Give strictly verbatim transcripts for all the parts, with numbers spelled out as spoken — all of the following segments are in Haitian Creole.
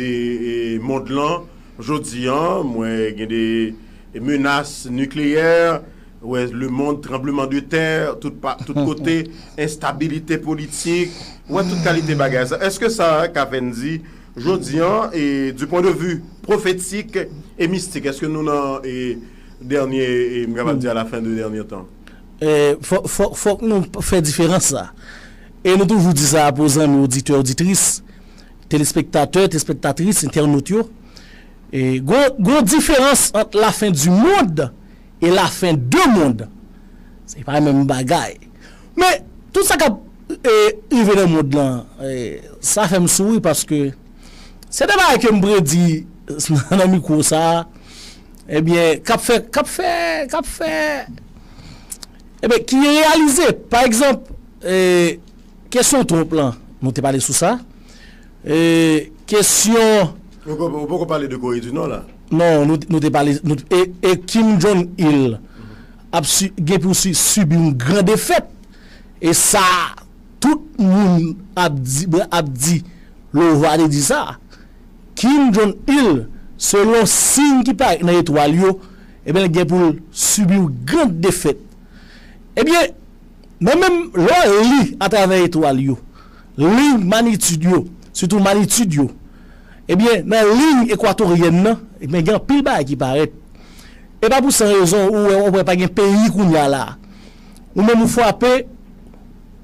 e, e, mond lan, jodi an, mwen gen de menas nikleyè, wè, lemonn, tranbleman de tè, tout, pa, tout kote, enstabilite politik, wè, tout kalite bagay sa. Èske sa, Kavenn di, jodi an, e, du point de vue prophétique et mystique, èske nou nan, e, dènye, e, m kapab di, à la fin de dernier temps? E, fò, fò, fòk nou fè diferans sa. E nou toujou di sa pou zanmi oditè, oditris, telespektatè, telespektatris, entènot yo. E, gon, gon diferans ant la fin du monde e la fin de monde. Se pa menm bagay. Men, tout sa k ap, e, rive nan mond lan, e, sa fè m souri paske se de bagay ke m predi nan mikwo sa a, ebyen, k ap fè, k ap fè, k ap fè, ebyen, ki reyalize. Pa egzanp, e, kesyon Trump lan, nou te pale sou sa. E, kesyon Ou poko, ou poko pale de Kore di Nò la? Non, nou, nou te pale, nou, e, e Kim Jong-il ap si, gen pou si, sibi yon gran defèt. E sa, tout moun ap di, ap di, Lova te di sa. Kim Jong-il, selon siy ki parèt nan etwal yo, ebyen, l gen pou l sibi yon gran defèt. Ebyen, nan menm lè w li atravè etwal yo, liy magnitid yo, sitou magnitid yo, ebyen, nan liy ekwatoryèn nan, ebyen, gen anpil bagay ki parèt. E pa pou san rezon, ou wè, ou wè pa gen peyi kounye a la. Ou menm ou frape,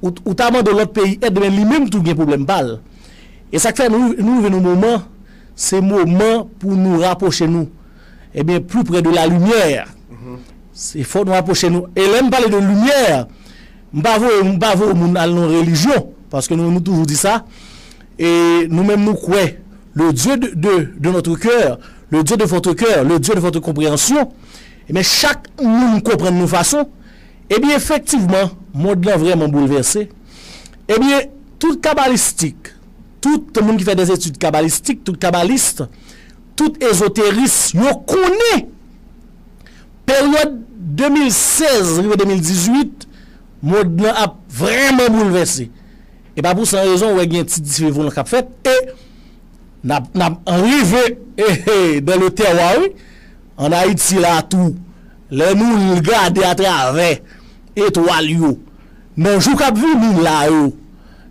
ou, ou ta mande lòt peyi èd, men li menm tou gen pwoblèm pa l. E sa k fè nou, nou rive nan moman, se moman pou nou rapwoche nou, ebyen, pli pre de la limyè. Se fò nou rapwoche nou. E lè m pale de limyè, m pa voye, m pa voye moun al nan relijyon, paske nou, nou toujou di sa. E nou menm nou kwè, le Dieu de, de, de notre cœur, le Dieu de votre cœur, le Dieu de votre compréhension. Ebyen, chak moun konprann nou fason. Ebyen, efektivman, mond lan vrèman boulvèse. Ebyen, tout kabalistik, tout moun ki fè des études kabbalistiques, tout kabalis, tout ezoteris, yo konnen peryòd de mil sèz rive de mil dizuit, mond lan ap vrèman boulvèse. E pa pou san rezon, ou wè gen ti dife volan k ap fèt. E n ap, n ap rive, e, e, dans le terroir, wi. Ann Ayiti la tou, lè nou gade atravè etwal yo, nan jou k ap vini la yo,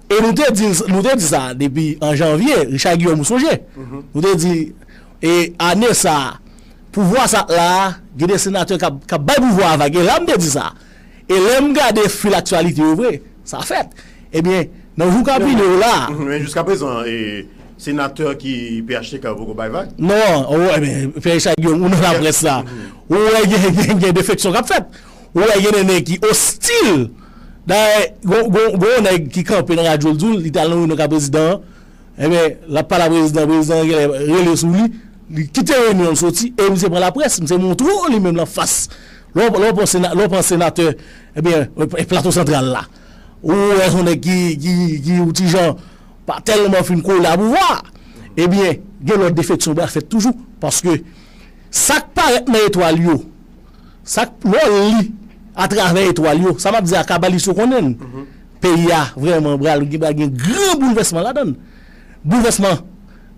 e nou te di, nou te di sa depi an janvye, Richard Guillaume, ou sonje? Nou te di, e ane sa a, pouvwa sa la a, gen de senatè k ap, k ap bay pouvwa a vag. E la m te di sa. E lè m gade fil aktyalite yo vre, sa fèt. Ebyen, nan jou k ap vini yo la a. Men jiskaprezan, e, senatè ki P H T K yo poko bay vag? Non, o, ebyen, P H T K yo, ou nan laprès la. Ou wè gen, gen, gen defeksyon k ap fèt. Ou wè gen de nèg ki ostil. Dayè, gon, gon, gon nèg ki kanpe nan radyo l di w, li t al nan reyinyon k ap prezidan an. Ebyen, l ap pale a prezidan, prezidan an genlè rele sou li, li kite reyinyon l soti, e misye pran laprès, misye montre w li menm l anfas. Lè w, lè w pran sena, lè w pran senatè, ebyen, e, e Plato Santral la. Ou wè se yon nèg ki, ki, ki yon ti jan pa tèlman fin kole a pouvwa. Ebyen, gen lòt defeksyon pral fèt toujou, paske sa k parèt nan etwal yo, sa k, lè w li atravè etwal yo, sa m ap di a kabalis yo konnen l. Peyi a vrèman pral gen, pral gen gran boulvèsman ladan l. Boulvèsman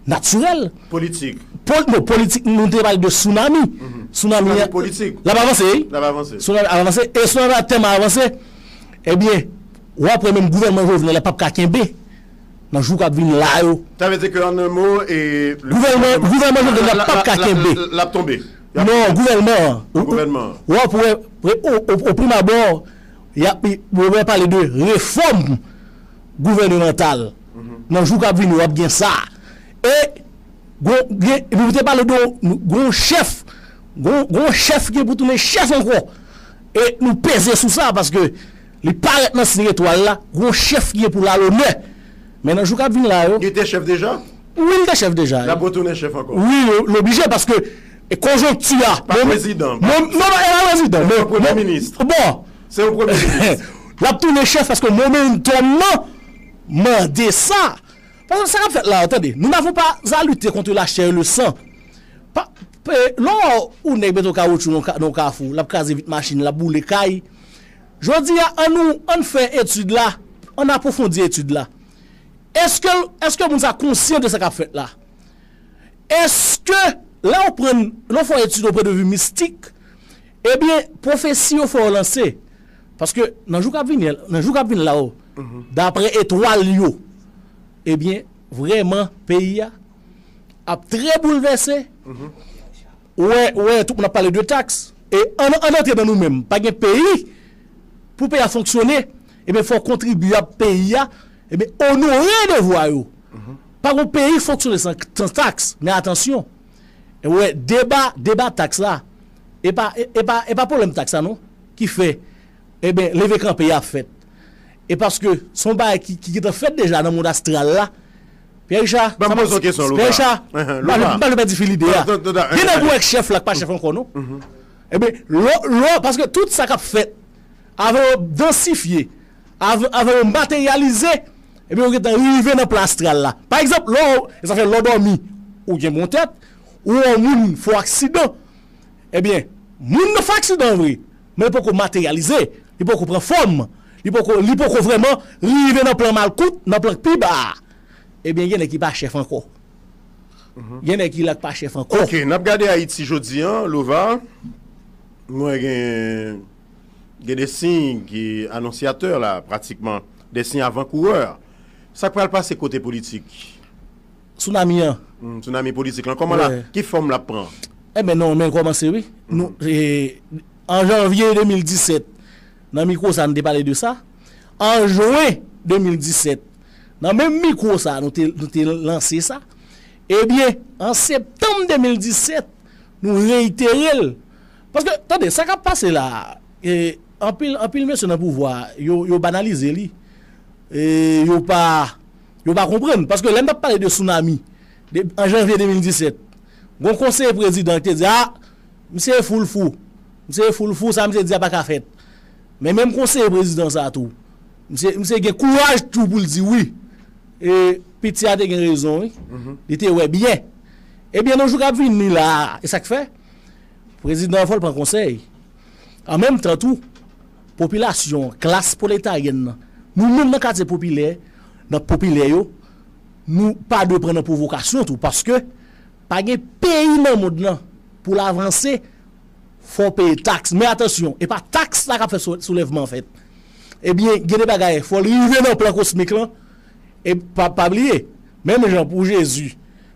natirèl. Politik. Pol, non, politik, nou te pale de tsunami. Tsunami a, politik. L ap avanse, wi. L ap avanse. Tsunami ap avanse. E tsunami ap tèlman avanse, ebyen, w ap wè menm gouvènman Jovenel la p ap ka kenbe nan jou k ap vini la yo. Sa vle di ke, an en mo, e, gouvènman, gouvènman Jovenel la p ap ka kenbe. L ap tonbe. Non, gouvènman an. Gouvènman an. W ap wè, o, o, o prim abò, y ap, yo pral pale de refòm gouvènemantal. Nan jou k ap vini, w ap gen sa. E, gon, gen, nou te pale de, gon chèf, gon, gon chèf gen pou tounen chèf ankò. E nou peze sou sa, paske li parèt nan siy etwal la, gon chèf gen pou l al onè. Men nan jou k ap vini la yo. Li te chèf deja? Wi, li te chèf deja. L ap retounen chèf ankò? Wi, l oblije, paske e konjonkti a. Pa prezidan. Non, non, e pa prezidan. Se yon premye minis. Bon. Se yon premye minis. L ap tounen chèf paske momentòm nan mande sa. Paske sa k ap fèt la, tande, nous n'avons pas à lutter contre la chair et le sang. Pa, pe, lè w wè yon nèg mete yon kawotchou nan ka-, nan yon kafou, l ap kraze vit machin, l ap boule kay. Jodi a, ann nou, ann fè etid la, ann apwofondi etid la. Èske, èske moun sa konsyan de sa k ap fèt la? Èske lè w pran, lè w fè etid o pwen de vi mistik, ebyen, pwofesi yo fè w lanse. Paske nan jou k ap vini, nan jou k ap vini la, o, daprè etwal yo, ebyen, vrèman, peyi a ap trè boulvèse. Ou wè, ou wè, tout moun ap pale de taks. E ann, ann antre nan nou menm. Pa gen peyi, pou peyi a fonksyone, ebyen, fò kontribyab peyi a, ebyen, onore devwa yo. Pa gen peyi fonksyone san, san taks. Men atansyon, e wè, deba, deba taks la, e pa, e, e pa, e pa pwoblèm taks la, non, ki fè, ebyen, leve kanpe a ap fèt. E paske se yon bagay ki, ki gentan fèt deja nan mond astral la. Pierre Richard, Ban m sa poze yon kesyon, Louva. Pierre Richard, Ehe, m pa vle, Louva. M pa vle pèdi fil ide a. Tan, tan, tan, Gen nèg ou wè k chèf la k pa chèf ankò, non? Ebyen, lò, lò, paske tout sa k ap fèt, avan yo dansifye, avan, avan yo materyalize, ebyen, yo gentan rive nan plan astral la. Pa egzanp, lò, e sa fè lò w dòmi, ou gen bon tèt, ou wè yon moun fè w aksidan, ebyen, moun nan fè aksidan vre, men li poko materyalize, li poko pran fòm, li poko, li poko vrèman rive nan plan malkout, nan plan k pi ba a. Ebyen, gen nèg ki pa chèf ankò. Gen nèg ki la k pa chèf ankò. Ok, n ap gade Ayiti jodi an, Louva. M wè gen, gen de siy ki anonsyatè la, pratikman, de siy avankourè. Sa k pral pase kote politik? Tsunami an. Hmm, tsunami politik lan. Kòman la? Ki fòm l ap pran? Ebyen, non, men kòmanse, wi. Nou, e, an janvye de mil disèt, nan mikwo sa, nou te pale de sa. An jen de mil disèt, nan menm mikwo sa, nou te, nou te lanse sa. Ebyen, an septanm de mil disèt, nou reyitere l. Paske, tande, sa k ap pase la a, e, anpil, anpil mesye nan pouvwa a, yo, yo banalize li. E, yo pa, yo pa konprann. Paske lè n t ap pale de tsunami, de, an janvye de mil disèt, gon konseye prezidan ki te di, a, misye foul fou. Misye foul fou, sa misye di a pa ka fèt. Men menm konseye prezidan sa a tou, misye, misye gen kouraj tou pou l di wi. E piti a te gen rezon, wi. Li te wè byen. Ebyen, nan jou k ap vini la a, e sa k fè, prezidan an fò l pran konsèy. An menm tan tou, popilasyon, klas pwoletaryèn nan, nou menm nan katye popilè, nan popilè yo, nou pa dwe pran nan pwovokasyon tou, paske pa gen peyi nan mond lan pou l avanse, fò w peye taks. Men atansyon, e pa taks la k ap fè sou, soulèvman an fèt. Ebyen, gen de bagay, fò l rive nan plan kosmik lan. E pa, pa bliye, menm jan pou Jezi,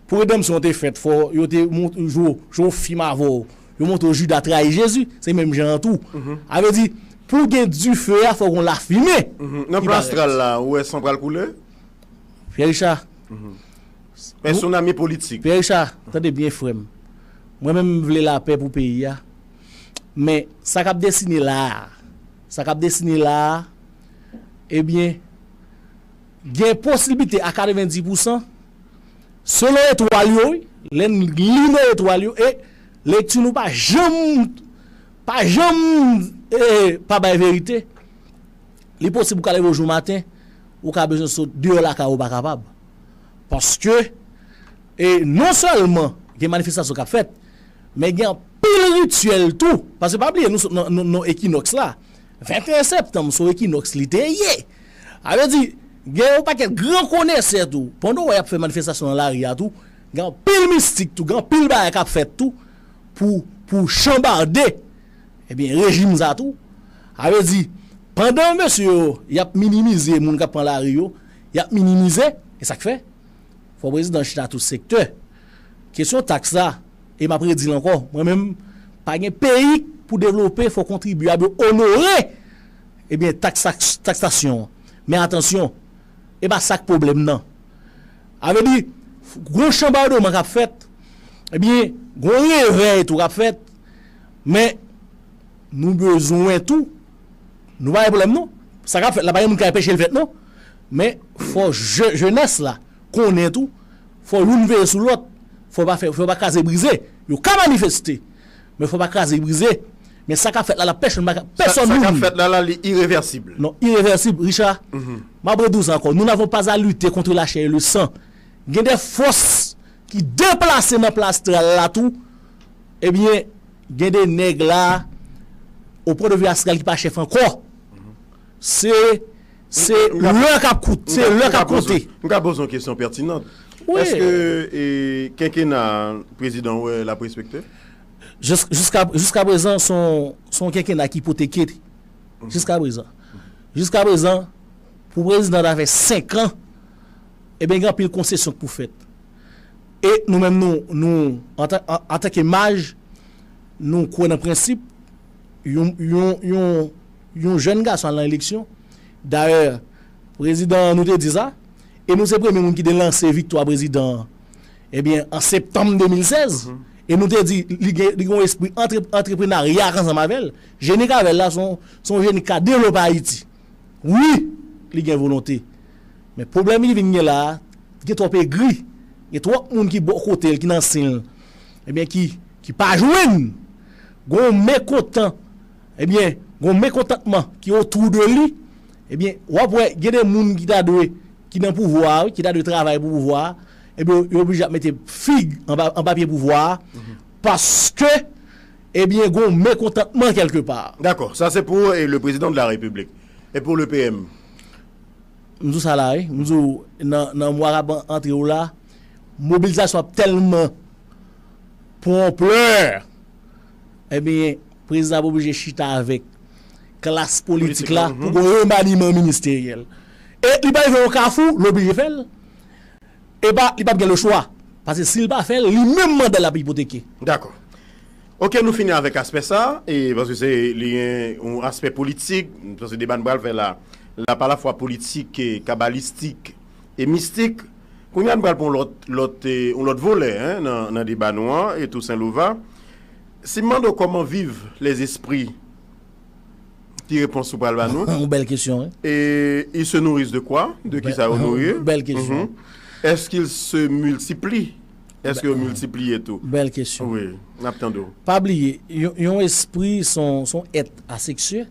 pou redanmsyon an te fèt, fò yo te mont-, jwe, jwe yon fim avè w. Yo montre w Jida trayi Jezi, se menm jan an tou. A vle di, pou gen dife a, fò gen lafimen. Nan plan astral la, ou wè san pral koule? Pierre Richard. Pèsonami politik. Pierre Richard, tande byen, frè m. Mwen menm, m vle lapè pou peyi a. Men, sa k ap desine la a, sa k ap desine la a, ebyen, gen posiblite a katrevenndis pousan, selon etwal yo, wi, lè n li nan etwal yo, e lekti nou pa janm, pa janm, e, pa bay verite. Li posib ou ka leve w jou maten, ou ka bezwen sot deyò lakay ou, ou pa kapab. Paske, e non sèlman gen manifestasyon k ap fèt, men gen anpil rityèl tou. Paske pa bliye, nou sot nan, nan, nan ekinòks la. Venteyen septanm, se yon ekinòks li te ye. A vle di, gen yon pakèt gran konesè tou. Pandan w wè y ap fè manifestasyon nan lari a tou, gen anpil mistik tou, gen anpil bagay k ap fèt tou pou, pou chanbade Ebyen, rejim sa tou. A vle di, pandan mesye yo, y ap minimize moun k ap pran lari yo, y ap minimize, e sa k fè, fò prezidan chita tout sektè. Kesyon taks la, e m ap redi l ankò, mwen menm, pa gen peyi k pou devlope, fò kontribyab yo onore, ebyen, taks, taks, taksasyon an. Men atansyon, e pa sa k pwoblèm nan. A vle di, gon chanbadòman k ap fèt, ebyen, gon revèy tou k ap fèt, men nou bezwen tou, nou pa gen pwoblèm non. Sa k ap fèt la, pa gen moun k ka anpeche l fèt non. Men fò je-, jenès la konnen tou, fò youn veye sou lòt, fò pa fè, fò pa kraze brize. Yo ka manifeste, men fò pa kraze brize. Men sa k ap fèt la, la pèsonn pa ka, pèsonn moun. Sa k ap fèt la, la, li irevèsib. Non, irevèsib, Richard. M ap redi w sa ankò. Nous n'avons pas à lutter contre la chair et le sang. Gen de fòs ki deplase nan plan astral la tou. Ebyen, gen de nèg la, o pwen de vi astral ki pa chèf ankò. Se, se lè k ap koute, se lè k ap konte. M ka poze yon kesyon pètinan. Wi. Èske e, kenkena prezidan wè l ap respekte? Jis- Jiska, jiska prezan, se yon, se yon kenkena ki ipoteke. Jiska prezan. Jiska prezan, pou prezidan ta fè senk an, ebyen, gen anpil konsesyon k pou fèt. E nou menm, nou, nou antan, an, antanke maj, nou kwè nan prensip, yon, yon, yon, yon jèn gason al nan eleksyon. Dayè, prezidan, nou te di sa, e nou se premye moun ki te lanse viktwa prezidan an, ebyen, an septanm de mil sèz. E nou te di, li gen, li gen yon espri antre- antreprenarya ansanm avè l. Jeni k avè l la, se yon, se yon jeni k ka devlope Ayiti. Wi, li gen volonte. Men pwoblèm ki vin gen la a, gen twòp egri, gen twòp moun ki bò kote l, ki nan sen l, ebyen, ki, ki pa jwenn. Gon mekontan, ebyen, gon mekontantman ki otou de li. Ebyen, w ap wè, gen de moun ki ta dwe, ki nan pouvwa a, wi, ki ta dwe travay pou pouvwa a, ebyen, yo oblije ap mete fig anba, anba pye pouvwa a, paske, ebyen, gon mekontantman kèlkepa. Dakò, sa se pou e, le président de la République. E pou le P M? M di w sa la, wi. M di w, nan, nan mwa k ap antre yo la, mobilizasyon ap tèlman pran anplè, ebyen, prezidan ap oblije chita avèk klas politik la pou gon remaniman ministeryèl. E li pa rive yon kafou, l oblije fè l. E pa, li p ap gen lechwa. Paske si l pa fè l, li menm manda l ap ipoteke. Dakò. Ok, nou fini avèk aspè sa, e paske se li gen yon aspè politik, paske deba n pral fè la, l ap alafwa politik, e kabalistik e mistik. Kounye a n pral pran yon lòt, lòt, e, yon lòt volè, en, nan, nan deba nou an, e Toussaint Louva. Si m mande w kòman viv les esprits, ki repons ou pral ba nou? Yon bèl kesyon, wi. Et ils se nourrissent de quoi? De ki sa yo nouri? Bèl kesyon. Est-ce qu'ils se multiplient? Èske yo miltipliye tou? Bèl kesyon. Wi, n ap tande w. Pa bliye, yon, yon espri se yon, se yon èt aseksye.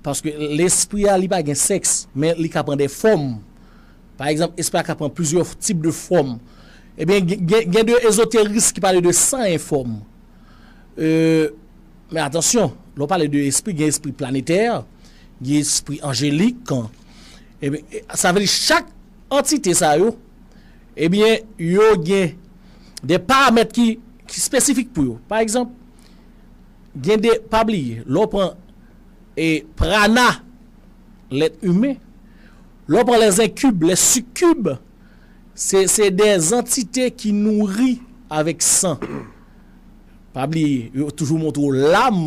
Paske lespri a, li pa gen sèks, men li ka pran de fòm. Pa egzanp, espri a ka pran plizyè tip de fòm. Ebyen, gen, gen, gen de ezoteris ki pale de san enfòm. E, men atansyon, lè w pale de espri, gen espri planetè, gen espri anjelik. Ebyen, e, sa vle di chak antite sa yo, ebyen, yo gen de paramèt ki, ki espesifik pou yo. Pa egzanp, gen de, pa bliye, lè w pran, e, prana, lèt imen, lè w pran les incumbes, les succubes, se, se de antite ki nouri avèk san. Pa bliye, yo toujou montre w lam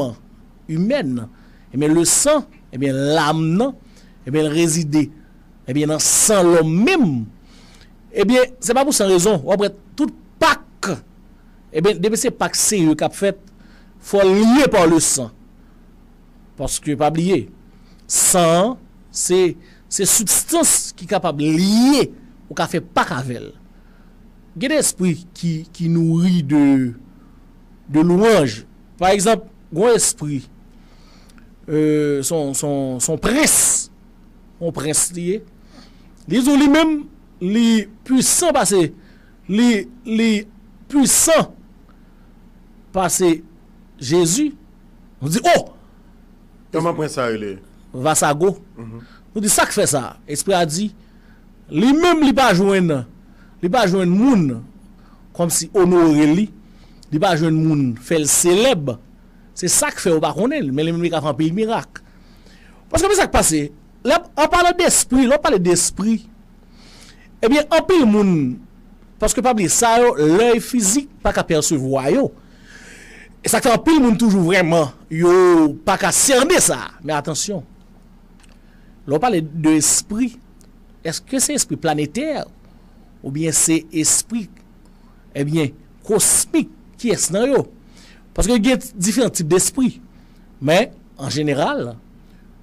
imèn. Ebyen, le san, ebyen, lam nan, ebyen, l rezide, ebyen, nan san lòm menm. Ebyen, se pa pou san rezon, w ap wè tout pak, ebyen, depi se pak serye k ap fèt, fò l lye pa le san. Paske, pa bliye, san an, se, se sibstans ki kapab lye, ou ka fè pak avè l. Gen de espri ki, ki nouri de, de lwanj. Pa egzanp, gon espri, e, son, son, son prens, yon prens li ye. Li di w li menm, li pwisan pase, li, li pwisan pase Jezi. Nou di, o! Kòman prens sa rele? Vasago. Nou di, sa k fè sa? Espri a di, li menm li pa jwenn, li pa jwenn moun kòmsi onore li, li pa jwenn moun fè l selèb. Se sa k fè yo pa konnen l, men li menm li ka fè anpil mirak. Paske men sa k pase, lè, an palan de espri, lè w pale de espri, ebyen, anpil moun, paske pa bliye, sa yo, lèy fizik pa ka pèsevwa yo. E sa k fè anpil moun toujou vrèman, yo pa ka sène sa. Men atansyon, lè w pale de espri, èske se espri planetè oubyen se espri, ebyen, kosmik? Kiyès nan yo? Paske gen diferan tip de espri. Men, an jeneral,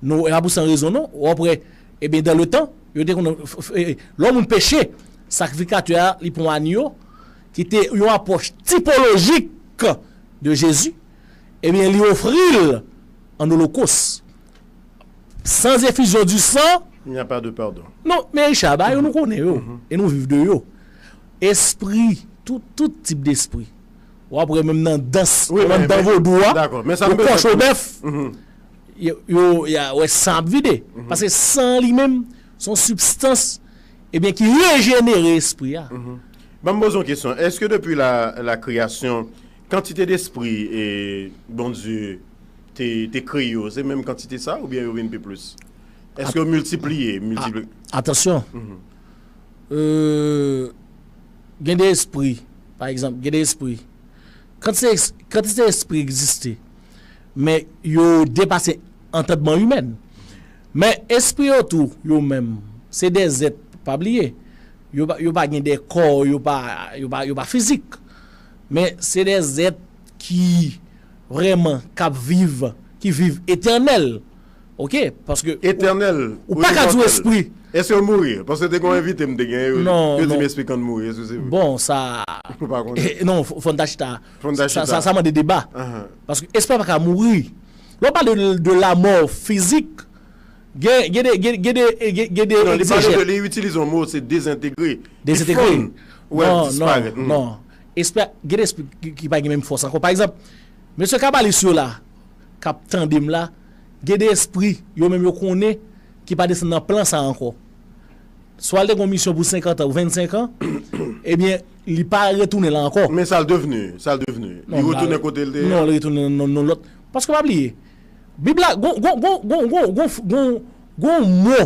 nou, e pa pou san rezon non, w ap wè, ebyen, dan le tan, yo te konn, f- f- e, lè yon moun peche, sakrifikatè a, li pran yon anyo, ki te yon apwòch tipolojik de Jezi, ebyen, li ofri l an olokòs. Sans effusion du sang. Il n'y a pas de pardon. Non, men Richard, ba yo nou konnen yo, e nou viv de yo. Espri, tout, tout tip de espri. W ap wè menm nan dans, nan dans vodou a, yo kòche bèf, yo, yo, y a, wè san ap vide. Paske san li menm, se yon sibstans, ebyen ki rejenere espri a. Ban m poze yon kesyon. Èske depi la, la kreyasyon, kantite despri e Bondye te, te kreye yo, se menm kantite sa oubyen yo vin pi plis? Èske yo miltipliye, miltipliye? Atansyon. Euh, gen de espri, pa egzanp, gen de espri. Kantite, kantite espri egziste, men yo depase antandman imèn. Men espri yo tou, yo menm, se de zèt, pa bliye, yo pa, yo pa gen de kò, yo pa, yo pa, yo pa fizik. Men se de zèt ki vrèman k ap viv, ki viv etènèl. Oke, paske ou, etènèl, ou pa ka di w espri. Èske yo mouri? Paske te gen yon envite m te genyen, yo, non, yo di m espri konn mouri, èske se vre? Bon, sa, ou pa konnen? Non, fò, fò n ta chita. Fò n ta chita. Sa, sa, sa mande deba. Paske espri pa ka mouri. Lè w pale de, de la mò fizik, gen, gen de, gen, gen de, gen, gen de egzejèt. Non, li pale de, li itilize yon mo, se dezentegre. Dezentegre. Li fonn, wè, disparèt. Non, non. Espri, gen de espri ki, ki pa gen menm fòs ankò. Pa egzanp, mesye kabalis yo la, k ap tande m la, gen de espri, yo menm yo konnen, ki pa desann nan plan sa ankò. Swa l te gen yon misyon pou senkant an ou vennsenk an, ebyen, li pa retounen la ankò. Men sa l devni, sa l devni. Li retounen kote l te ye? Non, li retounen nan, nan lòt. Paske pa bliye, Bib la, gon, gon, gon mo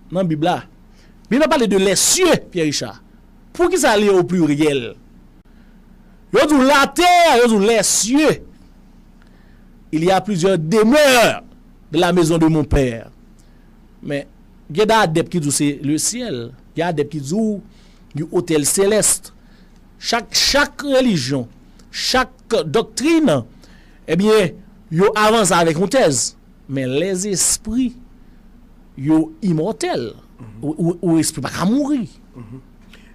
nan Bib la. Bib la pale de les cieux, Pierre Richard. Poukisa li o pliryèl? Yo di w latè, yo di w les cieux. Il y a plusieurs demeures de la maison de mon père. Men, gen de adèp ki di w se le ciel. Gen adèp ki di w yon otèl selès. Chak, chak relijyon, chak doktrin, ebyen, yo avanse avèk yon tèz. Men lèzespri, yo imòtèl. Ou, ou, ou espri pa ka mouri.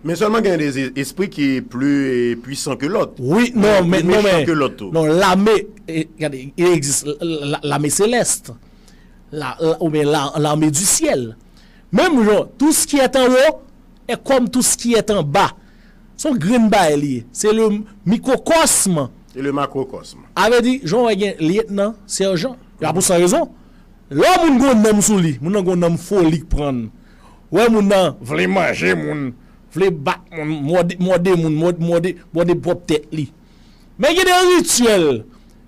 Men sèlman gen de espri ki pli pwisan ke lòt. Wi, non, men, non, men, non, lame, e, gade, il existe la, la, lame céleste, la, la, oubyen la, l'armée du ciel. Menm jan, tout ce qui est en haut est comme tout ce qui est en bas. Se yon grenn bagay li ye. Se le microcosme. E le macrocosme. A vle di, jan w wè gen lyetnan, sèjan, y a pou san rezon. Lè yon moun gon nanm sou li, moun nan gon nanm foli k pran l. Ou wè moun nan vle manje moun, vle bat moun, mòde, mòde moun, mòde, mòde, mòde pwòp tèt li. Men gen de rityèl,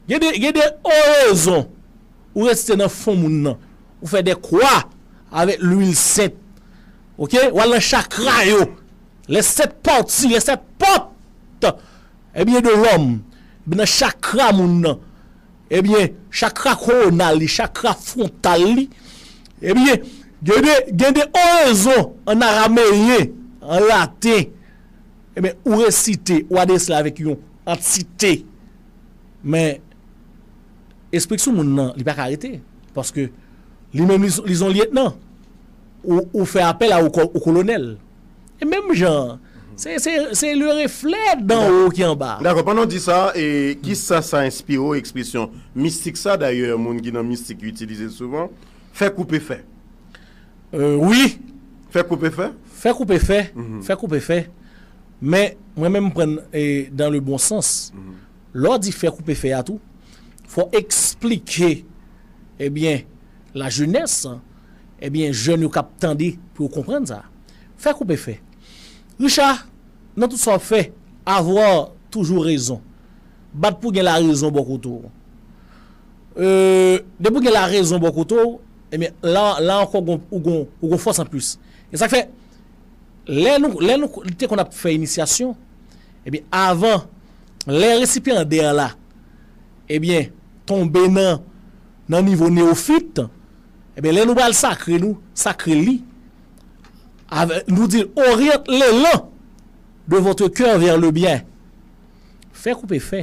gen de, gen de orezon. Ou resite nan fon moun nan. Ou fè de kwa avèk lwil sent. Oke? W al nan chakra yo. Les sept parties, les sept portes, ebyen, de l'homme. Ebyen, nan chakra moun nan. Ebyen, chakra koronal li, chakra fwontal li. Ebyen, gen de, gen de orezon an arameyen, an laten. Ebyen, ou resite, ou adrese l avèk yon antite. Men, espri k sou moun nan, li pa ka rete. Paske li menm, li, li se yon lyetnan. Ou, ou fè apèl a ou ko-, ou kolonèl. E menm jan, se, se, se le reflè d'en haut ki anba. Dakò, pandan w di sa, e kisa sa enspire w ekspresyon mistik sa? Dayè, moun ki nan mistik yo itilize l souvan. Fè koupe fè. Euh, wi. Fè koupe fè? Fè koupe fè. Fè koupe fè. Men, mwen menm, m pran l, e, dans le bon sens. Lè w di fè koupe fè a tou, fò w eksplike, ebyen, lajenès, ebyen, jèn yo k ap tande pou yo konprann sa. Fè koupe fè. Richard, nan tout sa w ap fè, avoir toujours raison. Bat pou gen larezon bò kote w. Euh, depi w gen larezon bò kote w, ebyen, la, la ankò, gon, ou gon, ou gon fòs anplis. E sa k fè, lè nou, lè nou te konn ap fè inisyasyon, ebyen, avan, lè resipyandè la, ebyen, tonbe nan, nan nivo neyofit, ebyen, lè nou pral sakre nou, sakre li, avè-, nou di, oriente l'élan de votre cœur vers le bien. Fè koupe fè.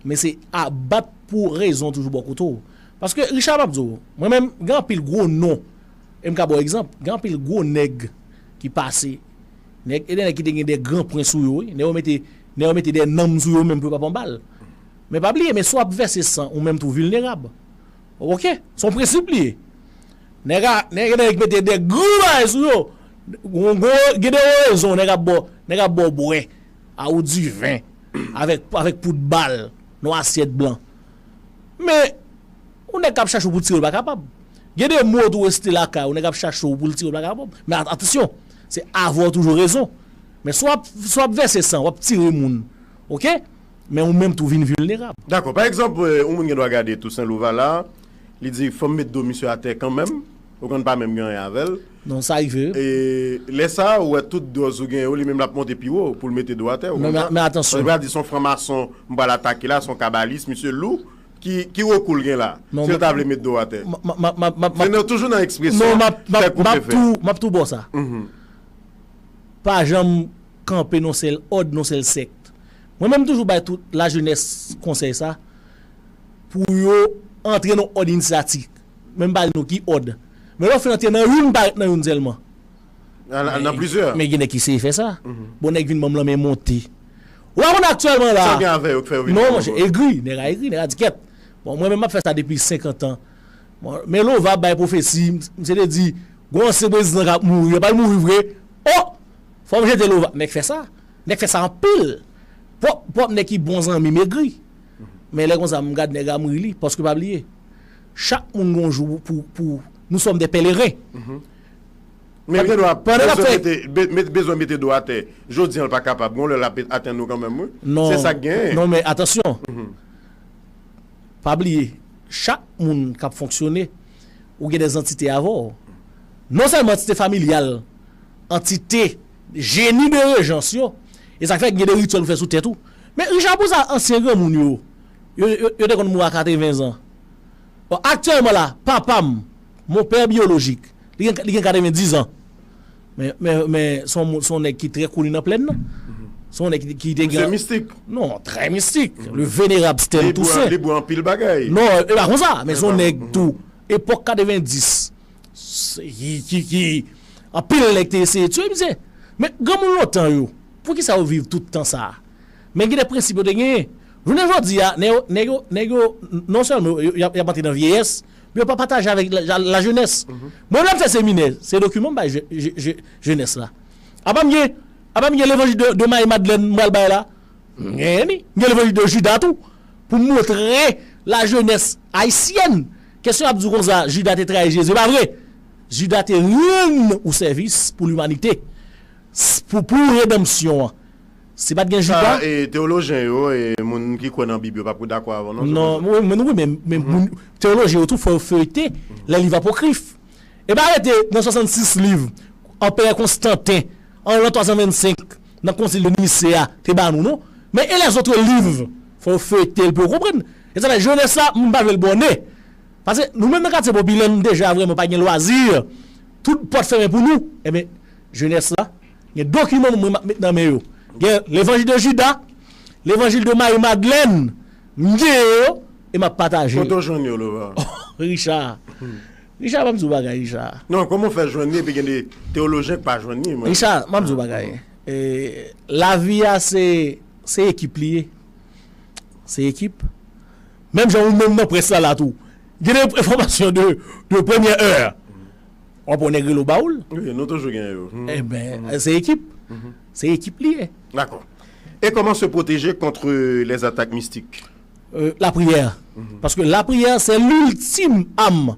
Men se a bat pou rezon toujou bò kote w. Paske, Richard, m ap di w, mwen menm, gen anpil gwo non. E m ka ba w egzanp, gen anpil gwo nèg ki pase. Nèg, e de nèg ki te gen de gran pwen sou yo, wi. Nèg yo mete, nèg yo mete de nanm sou yo menm pou yo pa pran bal. Men pa bliye, men si w ap vèse san, ou menm tou vilnerab. Oke? Se yon prensip li ye. Nèg a, nèg, nèg mete de gwo bagay sou yo. Gon, gon, gen de rezon, nèg ap ba w, nèg ap ba w bwè. A ou diven. Avèk, avèk poud bal. Nan asyèt blan. Men, yon nèg k ap chache w pou tire w pa kapab. Gen de mo tou resite lakay, yon nèg ap chache w pou l tire w pa kapab. Men at-, atansyon, Se avè w toujou rezon. Men si w ap, si w ap vèse san, w ap tire moun, oke? Men ou menm tou vin vilnerab. Dakò. Pa egzanp, yon moun gen dwa gade Toussaint Louva la, li di, "Fò m met do misye atè kanmenm." Ou konn pa menm gen anyen avè l. Non, sa rive wi. E lè sa a, ou wè tout dòz ou gen yo, li menm l ap monte pi wo pou l mete do atè, ou konn sa? Men, men atansyon. Ou pral di se yon franmason, m pral atake la, se yon kabalis, misye lou, ki, ki rekou l gen la? Non, si l ta vle met do atè. Se nan, toujou nan ekspresyon, non, m ap, m ap, m ap tou, m ap tou ba w sa. Pa janm kanpe nan sèl òd, nan sèl sèkt. Mwen menm toujou bay tout lajenès konsèy sa, pou yo antre nan òd inisyatik. Men m pa di nou ki òd. Men lè w fin antre nan youn, pa ret nan youn sèlman. Al, al nan plizyè. Men gen nèg ki seye fè sa. Bon, nèg vin ban m lanmen monte. Ou pa konn aktyèlman la. Sa w gen avè yo k fè yo vin ban w lanmen? Non, monchè, egri, nèg la egri, nèg la di kèt. Bon, mwen menm m ap fè sa depi senkant an. Bon, men Lova bay pwofesi, misye te di, gon ansyen prezidan k ap mouri, l pral mouri vre. O! Fò m jete Lova. Nèg fè sa. Nèg fè sa anpil. Pwòp, pwòp nèg ki bon zanmi m egri. Men lè konsa, m gad nèg la, m ri li, paske pa bliye, chak moun gon jou pou, pou, nous sommes des pèlerins. Men gen dwa bezwen mete, be-, met-, bezwen mete do atè. Jodi an, l pa kapab. Gon lè l ap atann nou kanmenm, wi. Non. Se sa k genyen. Non, men atansyon. Pa bliye, chak moun k ap fonksyone, ou gen de antite avè w. Non sèlman antite familyal, antite jeni de rejans yo, e sa k fè gen de rityèl ou fè sou tèt ou. Men Richard, pou sa ansyen granmoun yo, yo, yo, yo te konn mouri a katreven zan. Bon, aktyèlman la, papa m, mon père biologique, li gen, li gen katreven diz an. Men, men, men, se yon moun, se yon nèg ki trè koni nan plèn nan. Se yon nèg ki, ki te gen. Misye mistik. Non, trè mistik. Le vénérable Stanley Toussaint. Li bwè anpil bagay. Non, e pa konsa, men se yon nèg tou. Epòk katreven diz, ki, ki, ki, anpil nèg te eseye tiye misye. Men granmoun lontan yo, poukisa yo viv tout tan sa a? Men gen de prensip yo te genyen. Jounen jodi a, nèg yo, nèg yo, nèg yo, non sèlman yo, y ap, y ap antre nan vyeyès, men yo pa pataje avèk la, la, lajenès. Mwen, lè m fè seminè, se dokiman m bay je-, je-, je-, jenès la. Apa m gen, apa m gen levanjil de, de Marie Madeleine m pral bay la? M genyen li. M gen levanjil de Jida tou. Pou m montre lajenès ayisyèn. Kesyon y ap di w konsa, Jida te trayi Jezi. E pa vre. Jida te rann ou sèvis pou limanite. S-, pou, pou redanmsyon an. Si pa t gen Jida. Sa, e, teyolojyen yo, e, moun ki kwè nan Bib yo p ap dakò avè w, non, sou sa. Non, wi, men, wi, men, men moun, teyolojyen yo tou, fò yo feyte lè liv apòkrif. E pa rete nan swasannsis liv Anperè Konstanten, an lan twa san vennsenk, nan Konsil de Nisée a, te ba nou, non. Men e lèzòt liv, fò yo feyte l pou yo konprann. E sa fè jenès la, m pa vle l bòne. Paske nou menm nan katye popilè, nou deja vrèman pa gen lwazi. Tout pòt fèmen pou nou. Ebyen, jenès la, gen dokiman mwen m ap met nan men yo. Gen Levanjil de Jida, Levanjil de Marie Madeleine, m gen yo, e m ap pataje. Kote w jwenn yo, Lova? Richard. Richard, ban m di w bagay, Richard. Non, kòman w fè jwenn li, epi gen de teyolojyen k pa jwenn li, mwen? Richard, ban m di w bagay. E, lavi a, se, se ekip li ye. Se ekip. Menm jan ou menm nan près la, la tou. Gen de enfòmasyon de, de premyè è. W ap wè nèg rele w ba ou l. Wi, nou toujou gen yo. Enben, se ekip. Se ekip li ye. Dakò. Et comment se protéger contre les attaques mystiques? Euh, la prière. Parce que la prière, c'est l'ultime arme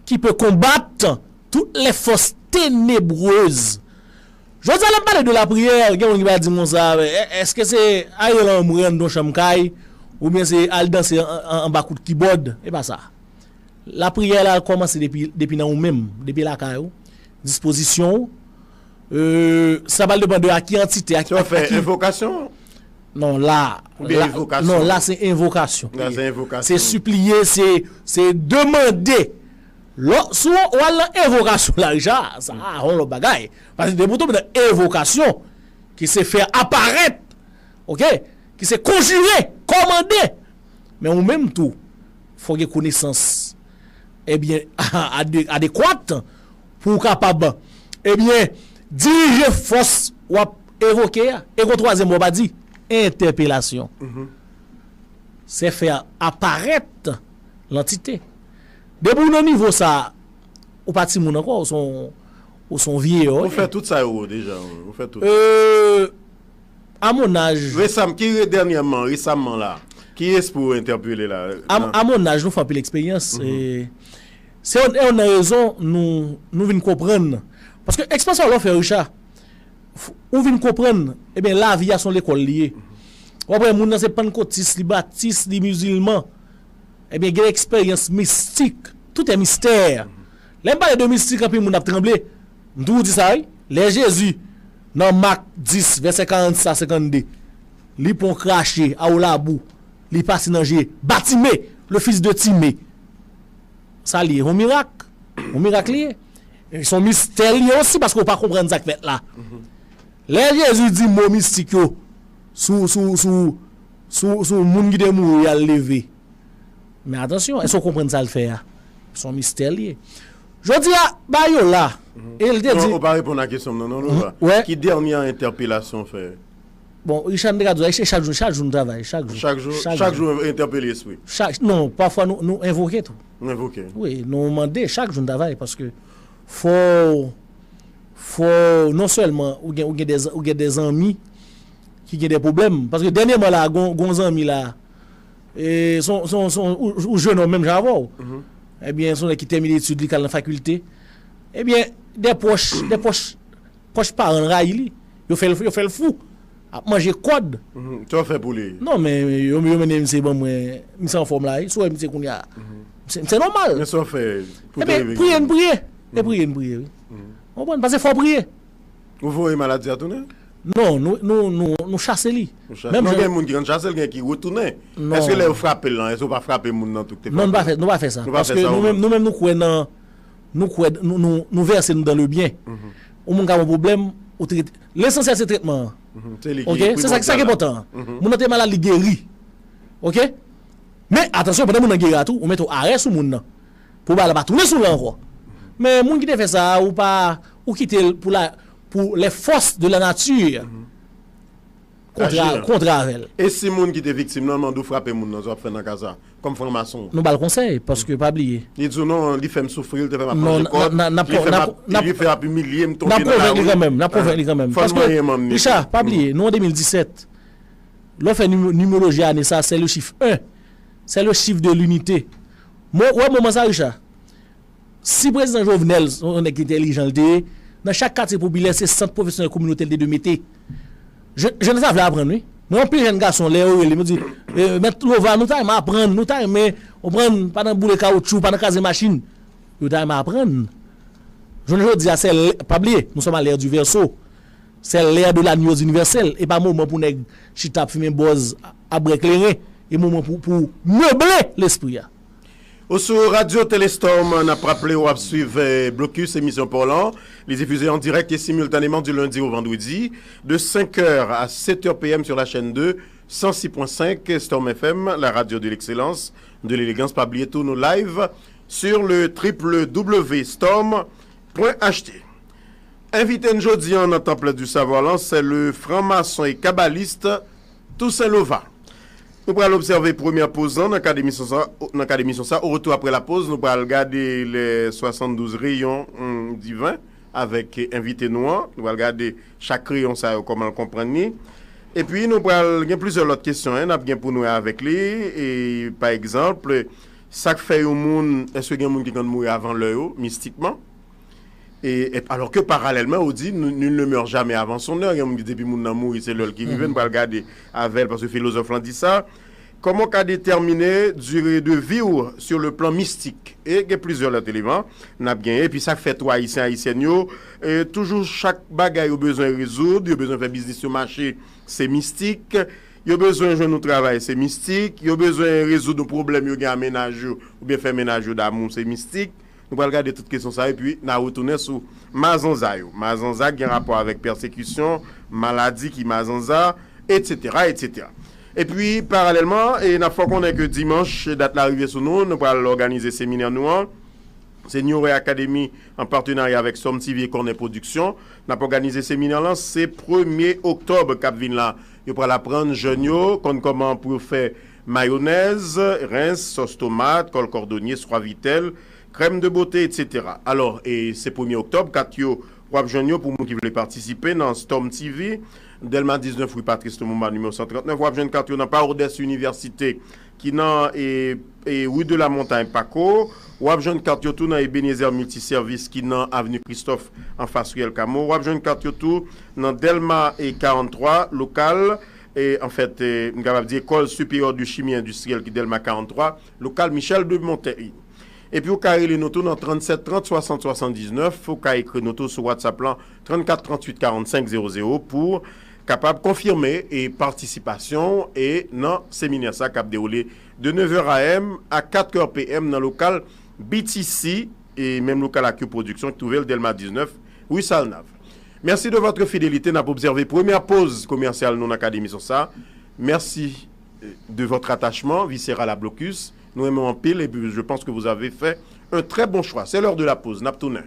qui peut combattre toutes les forces ténébreuses. Jodi a, lè m pale de lapriyè, gen moun ki va di m konsa, "È-, èske se Ariel Henry rann nan chanm kay, oubyen se al danse an, an, anba kout kibòd?" E pa sa. Lapriyè la kòmanse depi, depi nan ou menm, depi lakay ou, dispozisyon ou. Euh, sa pral depann de a ki antite, a ki, a ki. Evokasyon? Non, la, oubyen la, evokasyon? Non, la se envokasyon. La se envokasyon. Se sipliye, se, se demande. Lò, si w, w al nan envokasyon la, Richard, sa a yon lòt bagay. Paske depi w tonbe nan envokasyon, ki se fè aparèt, oke, ki se konjire, kòmande. Men ou menm tou, fò w gen konesans, ebyen, ade-, adekwat pou w kapab, ebyen, dirije fòs w ap evoke a. E gon twazyèm mo w pa di, entèpelasyon. Se fè aparèt lantite. Depi w nan nivo sa a, ou pa timoun ankò, ou se yon, ou se yon vye òm. Ou fè tout sa yo deja, wi. Ou fè tout. Euh, à mon âge. Resam-, ki re-, dènyèman, resamman la, ki espri w entèpele la? À, à mon âge, nou fè anpil eksperyans. E se yon, yon nan rezon nou, nou vin konprann Paske eksperyans sa w fè, Richard, ou vin konprann, ebyen, lavi a se yon lekòl li ye. W ap wè moun nan se pannkotis, li batis, li mizilman. Ebyen, gen eksperyans mistik. Tout est mystère. Lè m pale de mistik, anpil moun ap tranble. M toujou di sa, wi. Lè Jezi, nan Mak dis, vèsè karannsis a senkannde, li pran krache, a w labou, li pase nan je Batime, le fils de Time. Sa li ye, yon mirak. Yon mirak li ye. Se yon mistè li ye osi, paske w pa konprann sa k fèt la. Lè Jezi di mo mistik yo sou, sou, sou, sou, sou moun ki te mouri a leve. Men atansyon, èske w konprann sa l fè a? Se yon mistè li ye. Jodi a, ba yo la. E l te di. Non, ou pa reponn a kesyon m nan, non, Lova. Wè. Ki dènye entèpelasyon w fè? Bon, Richard, m te ka di w, e chak jou, chak jou nou travay, chak jou. Chak jou, chak jou entèpele espri. Chak, non, pafwa nou, nou envoke tou. Nou envoke. Wi, nou mande chak jou nou travay, paske fò, fò, non sèlman ou gen, ou gen de, ou gen de zanmi ki gen de pwoblèm. Paske dènyèman la, gon, gon zanmi la, e, son, son, son, ou, ou jennonm menm jan avè w. Ebyen, se yon nèg ki tèmine etid li, k al nan fakilte. Ebyen, de pwòch, de pwòch, pwòch paran l rayi li. Yo fè l, yo fè l fou. Ap manje kòd. Sa w fè pou li? Non, men yo, yo mennen misye ban mwen, misye anfòm la, wi. Si w wè misye kounye a, se, se nòmal. Men sa w fè pou te rive gen. Ebyen, priye n priye. E priye n priye, wi. Ou konprann? Paske fò w priye. Ou voye maladi a tounen? Non, nou, nou, nou, nou chase li. Nou chase. Menm jan gen moun ki konn chase l, gen ki retounen. Non. Èske lè yo frape l lan, èske yo pa frape moun nan tou ki te frape l? Non, nou pa fè, nou pa fè sa. Nou pa fè sa, nou menm, nou menm nou kwè nan, nou kwè, nou, nou, nou vèse nou dans le bien. Yon moun ka gen yon pwoblèm, ou trete. Lesansyèl se tretman an. Se li ki primòdyal la. Ok? Se sa, sa ki enpòtan an. Moun nan te malad, li geri. Ok? Men, atansyon, pandan moun nan geri a tou, ou mete yon arè sou moun nan. Pou bagay la pa tounen sou l ankò. Men moun ki te fè sa a, ou pa, ou kite l pou la, pou les forces de la nature kontre, kontre avè l. E si moun ki te viktim nan mande w frape moun nan, sa w ap fè nan ka sa? Kòm franmason. Nou ba l konsèy, paske pa bliye. Li di w non, li fè m soufri, li te fè m ap manje kòd, li fè m ap, li fè m ap imilye m, tonbe nan lari. N ap konvenk li kanmenm, n ap konvenk li kanmenm. Paske, Richard, pa bliye, nou an de mil disèt, lè w fè nimo-, nimoloji ane sa, c'est le chiffre un. C'est le chiffre de l'unité. Mwen, wè moman sa, Richard. Si prezidan Jovenel, se yon nèg ki entèlijan l te ye, nan chak katye popilè, se sant pwofesyonèl kominotè l te dwe mete. Je-, jenès la vle aprann, wi. Mwen, anpil jèn gason, lè yo rele m, yo di, eh, Mèt Lova, nou ta renmen aprann, nou ta renmen, ou konprann, pa nan boule kawotchou, pa nan kraze machin. Yo ta renmen aprann. Jounen jodi a, se lè, pa bliye, nous sommes à l'ère du Verseau. C'est l'ère de la nuit aux universelles. E pa moman pou nèg chita ap fimen bòz, ap bwè kleren. E moman pou, pou meble lespri a. Ou sou Radyo Telestorm, n ap raple w ap swiv, eh, Blokis, emisyon pa w lan. Li difize an dirèk e similtaneman di lendi o vandredi, de cinq heures à sept heures P M sur la chaîne deux, cent six point cinq Storm F M, la radio de l'excellence, de l'élégance. Pa bliye tou nou live sur le triple W storm point H T. Envite n jodi a nan Temple du Savoir lan, c'est le franc-maçon et kabbaliste Toussaint Lova. Nou pral obsève premyè poz lan nan kad emisyon sa, nan kad emisyon sa. Au retour après la pause, nou pral gade les soixante-douze rayons, hmm, divins avèk envite nou an. Nou pral gade chak reyon sa yo, kòman l konprann li. Epi nou pral gen plizyè lòt kesyon, en, n ap gen pou nou avèk li. E, pa egzanp, sa k fè yon moun, èske gen moun ki konn mouri avan lè yo, mistikman? E, e, alors que parallèlement, ou di, nul ne meurt jamais avant son heure. Gen moun ki di depi moun nan mouri, se lè l ki rive. Nou pral gade avè l, paske filozòf lan di sa. Kòman w ka detèmine dire de vi w sur le plan mistik? E gen plizyè lòt eleman n ap genyen. Epi sa k fè tou Ayisyen, Ayisyèn yo, e, toujou chak bagay yo bezwen rezoud, yo bezwen fè biznis yo mache, se mistik. Yo bezwen jwenn yon travay, se mistik. Yo bezwen rezoud yon pwoblèm yo gen a mennaj yo, oubyen fè mennaj yo damou, se mistik. Nou pral gade tout kesyon sa yo, epi n a retounen sou mazanza yo. Mazanza ki gen rapò avèk pèsekisyon, maladi ki mazanza, et cetera, et cetera. Epi, paralèlman, e n ap fè w konnen ke dimanch, dat la rive sou nou, nou pral òganize seminè nou an. Se New Way Academy, an patenarya avèk Storm T V e Corner Production, n ap òganize seminè lan, se premye oktòb k ap vin la. Yo pral aprann jèn yo konn kòman pou yo fè mayonèz, rens, sòs tomat, kòl kòdonye, swavitèl, crème de beauté, et cetera. Alò, e se premye oktòb, kat yo, w ap jwenn yo pou moun ki vle patisipe nan Storm T V, Dèlma diznèf, ri Patrice Lumumba, nimewo san trannèf. W ap jwenn kat yo nan Parodès Université, ki nan e, e, Rue de la Montagne Paco. W ap jwenn kat yo tou nan Ebenezer Multiservice ki nan Avenue Christophe anfas Ruelle Camo. W ap jwenn kat yo tou nan Delma e karanntrwa, lokal, e, anfèt, e, m kapab di École Supérieure de Chimie Industrielle ki Delma karanntrwa, lokal Michel de Montaigne. Epi ou ka rele nou tou nan trannsèt trant swasant swasanndiznèf, ou ka ekri nou tou sou WhatsApp lan trannkat tranntuit karannsenk zewo zewo pou kapab konfime e patisipasyon e nan seminè sa k ap dewoule de nèf è a m a kat è p m nan lokal B T C e menm lokal ak yon pwodiksyon ki twouve l Delma diznèf, rue Salnav. Merci de votre fidélité. N ap obsève premyè poz komèsyal nou nan kad emisyon sa. Merci de votre attachement viscéral à Blocus. Nou renmen w anpil et puis je pense que vous avez fait un très bon choix. C'est l'heure de la pause. N ap tounen.